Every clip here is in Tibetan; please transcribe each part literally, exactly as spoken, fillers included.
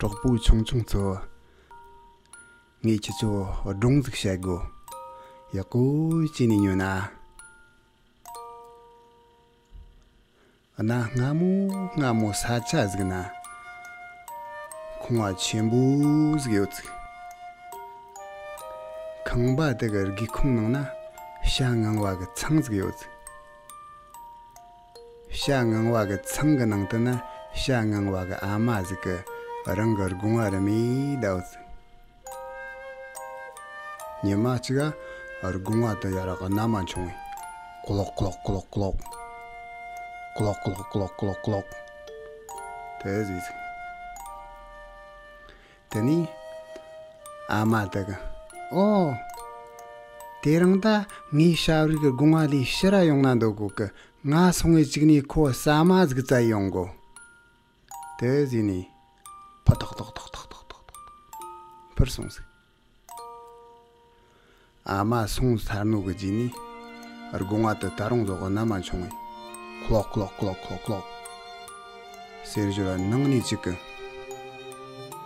གྲོགས་པོ་ཆུང་ཆུང་ཚོ། ངས་ཁྱེད་ཚོ་སྒྲུང་ཟིག་བཤད་དགོས། ཡག་པོ་བྱས་ནས་ཉོན་ཨ། གནའ་སྔ་མོ་སྔ་མོ་ས་ཆ་ཟིག་ན། ཁང་བ་ཆེན་པོ་ཟིག་ཡོད་ཟིག་ཁང་པ་དེ་གི་སྒེའུ་ཁུང་ནང་ན་བྱ་ངང་བ་གི་ཚང་ཟིག་ཡོད་ཟིག་བྱ་ངང་བ་གི་ཚང་གི་ནང་དུ་ན་བྱ་ངང་བ་གི་ཨ་མ་ཟིག་གི་རང་གི་སྒོ་ང་རི་མོ་བསྡད་ཡོད་ཟིག་ཉི་མ་གཅིག་ག་སྒོ་ང་དེ་ཡར་གནམ་མ་མཆོངས་བས། ཀློག་ཀློག་ཀློག་ཀློག་ཀློག་ཀློག་ཀློག་ཀློག་ཀློག་དེ་ཟིག་ཟིག་དེ་ནས་ཨ་མ་དེ་གི། ཨོ། དེ་རིང་ད་ངའི་ཞབས་རིག་གི་སྒོ་ང་ལས་ཕྱིར་ར་ཡོང་ན་འདོད་གོ་གི། ང་སོང་ངས་གཅིག་ནས་ཁོ་ཟ་མ་ཟིག་བཙལ་ཡོང་གོ། དེ་ཟིག་ནས་ཕ་ཏག་ཏག་ཏག་ཏག་ཏག་ཏག་ཏག་འཕུར་སོང་ཟིག་ཨ་མ་སོང་ཚར་ནོ་གི་རྗེས་ནས་སྒོ་ང་དེ་ད་རུང་ཟོག་གི་གནམ་མ་མཆོངས་བས། ཀློག་ཀློག་ཀློག་ཀློག་ཀློག་ཟེར་ཞོར་ནང་ནས་གཅིག་གི།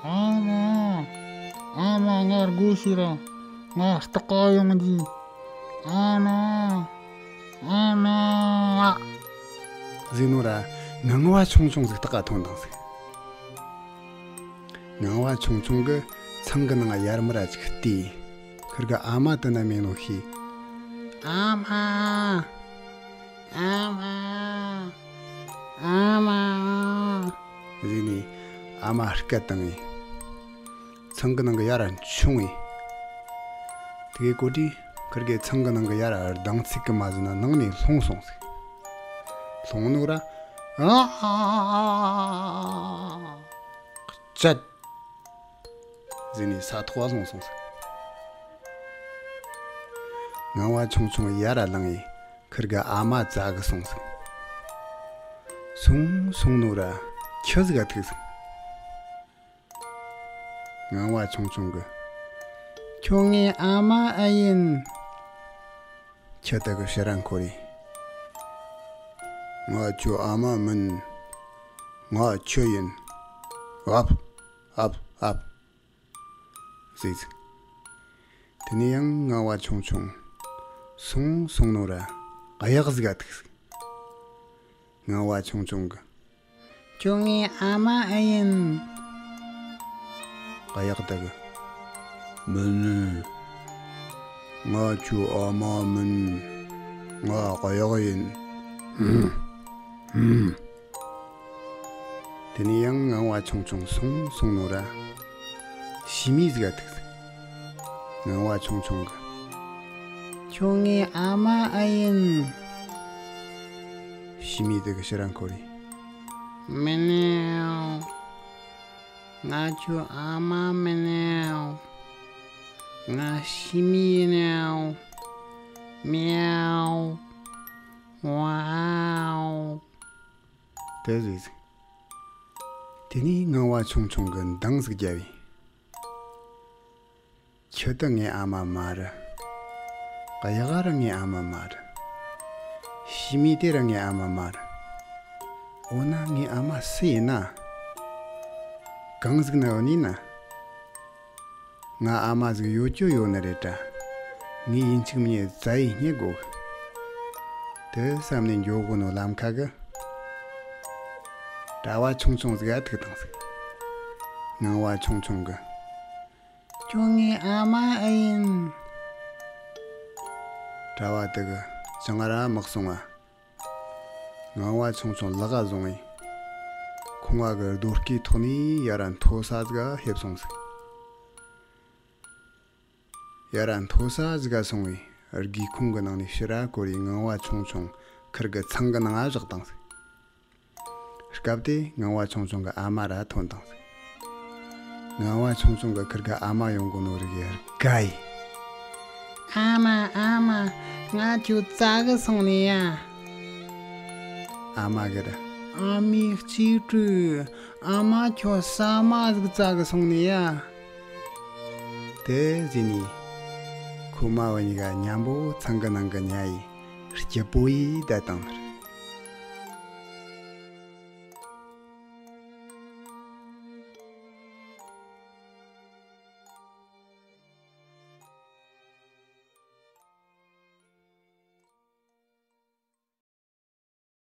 ཨ་མ། ཨ་མ། ང་སྒུག་ཤོག་ར། ང་ལྟ་ག་ཡོང་གི། ཨ་མ། ཨ་མ། ཟེར་ནོ་ར་ངང་བ་ཆུང་ཆུང་ཟིག་ལྟག་ག་ཐོན་དང་ཟིག་ངང་བ་ཆུང་ཆུང་གི་ཚང་གི་ནང་ཡར་མར་ཅིག་བལྟས། ཁིར་གི་ཨ་མ་དེ་ན་མེད་ནོ་ཤེས། ཨ་མ། ཨ་མ། ཨ་མ། ཟེར་ནས་ཨ་མ་སྐད་བཏང་ངས། ཚང་གི་ནང་གི་ཡར་མཆོངས་ངས། དེ་གའི་གོ་དུས་ཁིར་གི་ཚང་གི་ནང་གི་ཡར་ལྡང་ཚིག་གི་མ་ཟིན་ན་ནང་ནས་ལྷུང་སོང་ཟིག་ལྷུང་ནོ་ར། ཨ། ཅད། ཟེར་ནས་ས་ཐོག་ལ་ལྷུང་སོང་ཟིག་ངང་བ་ཆུང་ཆུང་ཡར་ལངས་ཡས་ཁིར་གི་ཨ་མ་བཙལ་གི་སོང་ཟིག་སོང་སོང་ནོ་ར་ཁྱི་ཟིག་ག་ཐུག་ཟིག་ངང་བ་ཆུང་ཆུང་གི། ཁྱོད་ངའི་ཨ་མ་ཨེ་ཡིན། ཁྱི་དེ་གི་ཕྱིར་ར་འཁོར་རེ། ང་ཁྱོའི་ཨ་མ་མིན། ང་ཁྱི་ཡིན། ཨབ། ཨབ་ཨབ། ཟེར་ཟིག་དེ་ནས་ཡང་ངང་བ་ཆུང་ཆུང་། སོང་སོང་ནོ་ར་གཡག་ཟིག་ག་ཐུག་ཟིག་ངང་བ་ཆུང་ཆུང་གི། ཁྱོད་ངའི་ཨ་མ་ཨེ་ཡིན། གཡག་དེ་གི། མིན། ང་ཁྱོའི་ཨ་མ་མིན། ང་གཡག་ཡིན། ཧུམ། ཧུམ། དེ་ནས་ཡང་ངང་བ་ཆུང་ཆུང་སོང་སོང་ནོ་ར། བྱི་མོ་ཟིག་ག་ཐུག་ཟིག་ངང་བ་ཆུང་ཆུང་གི། ཁྱོད་ངའི་ཨ་མ་ཨེ་ཡིན། བྱི་མོ་དེ་གི་ཕྱིར་ར་འཁོར་རེ། མི་ནེའོ། ང་ཁྱོའི་ཨ་མ་མི་ནེའོ། ང་བྱི་མོ་ཡིན་ནོ། མེའོ། ཝའོ། དེ་ཟིག་ཟིག་དེ་ནས་ངང་བ་ཆུང་ཆུང་གི་འདང་ཟིག་རྒྱབ་ཡིན། ཁྱི་དེ་ངའི་ཨ་མ་མ་རེད། གཡག་ར་ངའི་ཨ་མ་མ་རེད། བྱི་མོ་དེ་ར་ངའི་ཨ་མ་མ་རེད། འོ་ན་ངའི་ཨ་མ་སུ་ཡིན་ན། གང་ཟིག་ན་ཡོད་ནི་ན། ང་ཨ་མ་ཟིག་ཡོད་རྒྱུ་ཡོད་ནི་རེད་དྲ། ངས་ཡིན་གཅིག་མིན་གཉིས་བཙལ་ཡས་རྙེད་དགོས། དེ་བསམ་ནས་འགྱོ་གོ་ནོ་ལམ་ཁ་གི། གྲྭ་བ་ཆུང་ཆུང་ཟིག་ག་ཐུག་བཏང་ཟིག་ངང་བ་ཆུང་ཆུང་གི། ཁྱོད་ངའི་ཨ་མ་ཨེ་ཡིན། གྲྭ་བ་དེ་གི་ཅང་ར་མི་གསུང་ང་། ངང་བ་ཆུང་ཆུང་ལག་ག་བཟུང་ངས། ཁང་བ་གི་རྡོ་སྐས་ཐོག་ནས་ཡར་མཐོ་ས་ཟིག་ག་ལྷེབ་སོང་ཟིག་ཡར་མཐོ་ས་ཟིག་ག་སོང་བས་སྒེའུ་ཁུང་གི་ནང་ནས་ཕྱིར་ར་བསྐོར་རས་ངང་བ་ཆུང་ཆུང་ཁིར་གི་ཚང་གི་ནང་ང་བཞག་བཏང་ཟིག་སྐབས་དེ་ངང་བ་ཆུང་ཆུང་གི་ཨ་མ་ར་ཐོན་བཏང་ཟིག་ངང་བ་ཆུང་ཆུང་གི་ཁིར་གི་ཨ་མ་ཡོང་གོ་ནོ་རིག་ཡ་དགའ་ཡི། ཨ་མ་ཨ་མ། ང་ཁྱོད་བཙལ་གི་སོང་ནི་ཡ། ཨ་མ་གི་ར། ཨ་མའི་གཅེས་ཕྲུག་ཨ་མ་ཁྱོད་ཟ་མ་ཟིག་བཙལ་གི་སོང་ནི་ཡ། དེ་ཟིན་ནི། ཁོ་མ་བུ་གཉིས་ཀ་མཉམ་པོ་ཚང་གི་ནང་གི་ཉལ་ཡི། སྐྱིད་པོ་ཡི་བསྡད་བཏང་ནི་རེད།